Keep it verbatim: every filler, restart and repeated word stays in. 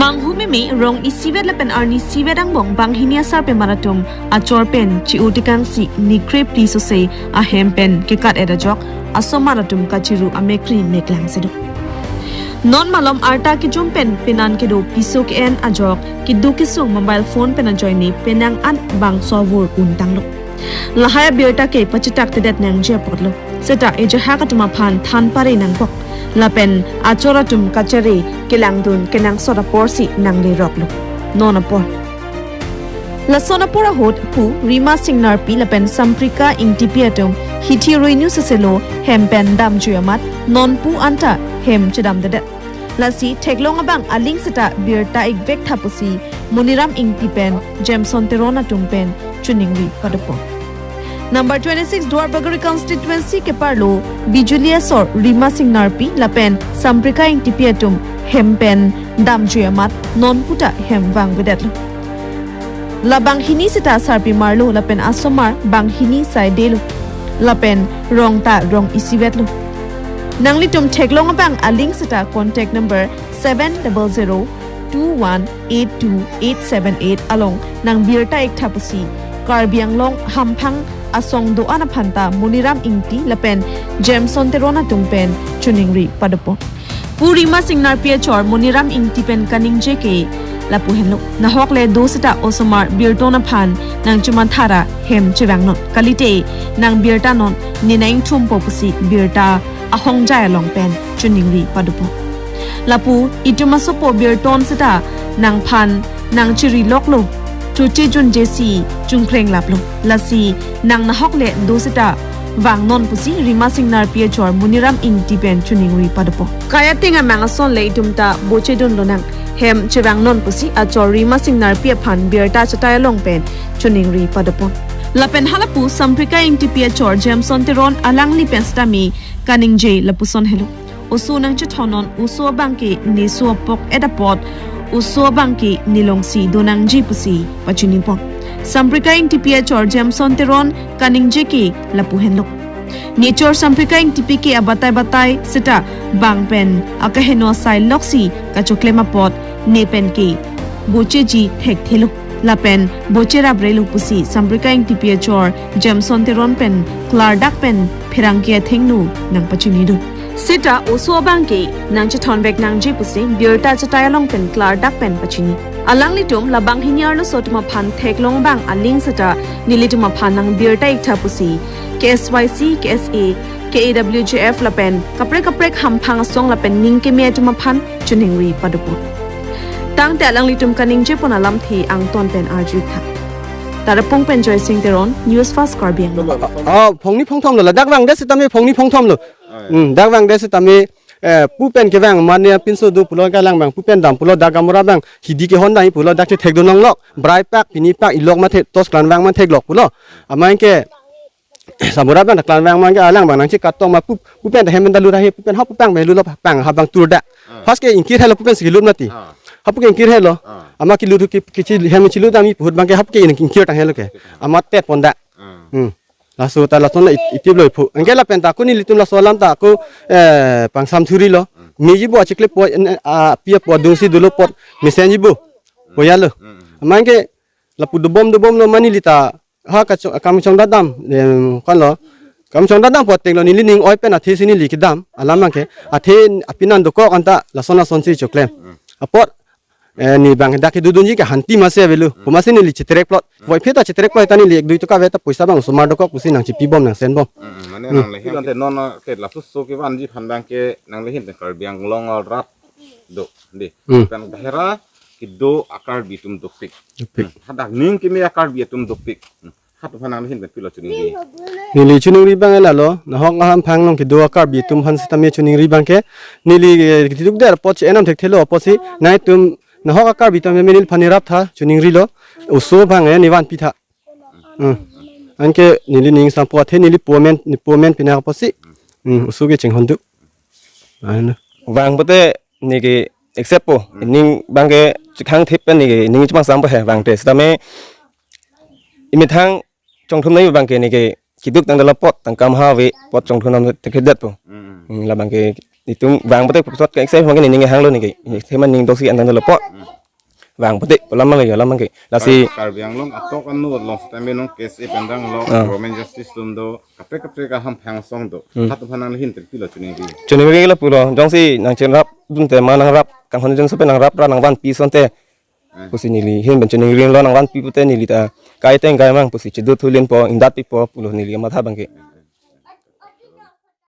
Manghu meme rong isivet lapen arni isivet angbong banghini asarpimar atum achor pen chi-u tekangsi ni krepli sose ahem pen kekat-et ajok asomar atum kachiru amekri meklang si do. Non malom arta kejum pen penan kedo piso ke-en ajok keduk kesung mobile phone pen ajoine penang an bangso avur untanglo. Lahai abirta ke pachitak tedet nangji apotlo. Seta ejahak atum aphan than pare nangkok. Lapen achor atum kachare kelangdun kenangsot aporsi nangleroklo. Non apor. Lason apor ahut Pu Rima Singh Narpi lapen Samprika Ingtipi atum hithi ruinu seselo hem pen damjui amat nonpu anta hem chedamdedet. Lasi theklong abang aling seta birta ikvek tha pusi Moniram Ingti pen Jameson Teron atum pen choningri padopon. Number twenty-six Duarbagori constituency keparlo Bijuli asor Rima Singh Narpi lapen Samprika Ingtipi atum hem pen damjui amat nonputa hem vangvedetlo. La banghini seta sarpimarlo lapen asomar banghini saidelo. Lapen rong ta rong isivetlo. Nanglitum theklong abang aling seta contact number seven double zero two one eight two eight seven eight along nangbirta iktha pusi Karbi Anglong hamphang asong do-an aphanta Moniram Ingti lapen Jameson Teron atum pen choningri padopon. Pu Rima Singh Narpi achor Moniram Ingti pen kaningje ke lapu henlo. Nahok le do seta osomar birta-on aphan nangchomathara hem chevangnon. Kalite nangbirta non, ne nangthumpo pusi birta ahongjai along pen choningri padopon. Lapu itum asopo birta-on seta nangphan nangchiriloklo. Choche junjesi chungkreng laplo. Lasi nang nahok le do seta vangnon pusi Rima Singh Narpi achor Moniram Ingti pen choningri padopon. Kai ateng amang ason le itum ta bochedun lonang. Hem chevangnon pusi achor Rima Singh Narpi aphan birta chatai along pen choningri padopon. Lapen halapu Samprika Ingtipi achor Jameson Teron alangli pen sitame kaningje lapuson helo. Oso nangchethonnon, oso abang ke ne so apok-et apot, oso abang ke ne longsi donangji pusi pachinipon. Samprika Ingtipi achor Jameson Teron kaningje ke lapu henlo. Ne chor Samprika Ingtipi ke abatai batai seta bang pen akeheno asai loksi kachoklem apot ne pen ke bocheji thekthelo. Lapen boche raprelo pusi Samprika Ingtipi achor Jameson Teron pen klardak pen pherangke athengno nangpachinidun. Seta oso abang ke nangchethonvek nangji pusi birta chatai along pen klardak pen pachini. Alanglitum la banghini arloso atum aphan theklong abang aling seta nelitum aphan nangbirta iktha pusi K S Y C, K S A, K A W J F lapen kaprek kaprek hamphang asong lapen ning keme atum aphan choningri padopon. Tangte alanglitum kaningjepon alamthe angton pen arju iktha. Tarapung pen Joy Singh Teron, News Fast Karbi Anglong. Ah, phongni phongthom lo, ladak vangdet sitame phongni phongthom lo. Hmm, dak vangdet sitame, eh, pu pen kevang mane pinso do pulo, kalang abang pu pen dam pulo, dak gamora abang hidi kehon dam pulo, dak chethekdun longlok, brai pak, pini pak, ilok mathe, tos klan vang matheklok pulo. Amat ke, samora abang klan vang amat ke alang abang nangchekatong ma pu, pu pen hem pen ta lut ahe, pu pen ha pu pang pen lutlo pang, ha abang turda. Ah. First ke ingkir helo pu pensi lut mati. Ah. Ha pu ke ingkir helo. Ah. Amat kelut ke, kechi hem chilut ami pu ahut abang ke ha pu ke ingkir tang helo ke. Amat tet ponda. Ah. Hmm. Laso ta lason la it-, itip lo iphu. Anke lapen ta ako nelitum laso alam ta ako, eh, pangsam thurilo. Hmm. Meji bo achikle po, en, a, pi apo adungsi dolo apot mesenji bo. Hmm. Poya lo. Hmm. Amat ke lapu dobom dobom lo ma neli ta ha kachong, kamchong dadam, em, kan lo. Kamchong dadam apot tenglo nelining oi pen athesi neli kedam. Alam abang ke. Athe apinan dokok anta lason lasonsi choklem. Hmm. Apot eh, ne abang dak kedodunji ke hanti masi avelo. Hmm. Pu masi neli chetrek plot. Hmm. Voiphit ta chetrek plot ta neli ek dui toka ave ta poisa abang osomar dokok pusi nangchipibom nangsenbom. Hmm, hmm, mane Hmm. nang le hem. Ante non, eh, ke lapuso kevanji aphan abang ke nang le hin Karbi Anglong arat do. Di. Hmm. Kan bahera kedo a-Karbi atum dopik. Dopik. Hmm. Hadak ning keme a-Karbi atum dopik. Hmm. Hatu aphan nang le hin pen pilo choningri. Neli choningri abang lalo, nahok ahamphang along kedo a-Karbi atum aphan sitame choningri abang ke. Neli, eh, kiduk der apot si enam thekthelo apotsi, nangtum, nahok a-Karbi atum neli aphan nerap tha, choningrilo, oso abang eh, nevanpi tha. Hmm. Anke neli ning sampo athe neli pu amen, ne pu amen pinak apotsi. Hmm, oso ke chinghon do. Ano. Vang pote neke accept po, Hmm. ning abang ke chikhang thip pen neke ning chimang sampo he vang te. Sitame imethang chongthum nai abang ke neke kiduk tangdetlo apot tangkam ha ave apot chongthum nam thekthedet po. Hmm. Hmm, la abang ke Itum vang pute pusot ke exercise mangke nening hanglo neke. Thema ning doksi andang lo po. Vang pute pu alam mangke, alam mangke. Lasi Kar-, Karbi Anglong atok anu long setame nong case ipendang lo, ah, government justice atum do, kaprek kaprek ahamphang asong do. Hmm. Halatum aphan nangli hin pen pilo choningri? Choningri lo pulo, jongsi nangchengrap dunte ma nangrap, kanghon jongsi pen nangrap ra nangvanpi asonte. Eh. Pusi neli hin pen choningri lo, nangvanpi pute neli ta kai teng kai mang pusi chedu thulin po, indat pipo pulo neli kamatha abangke.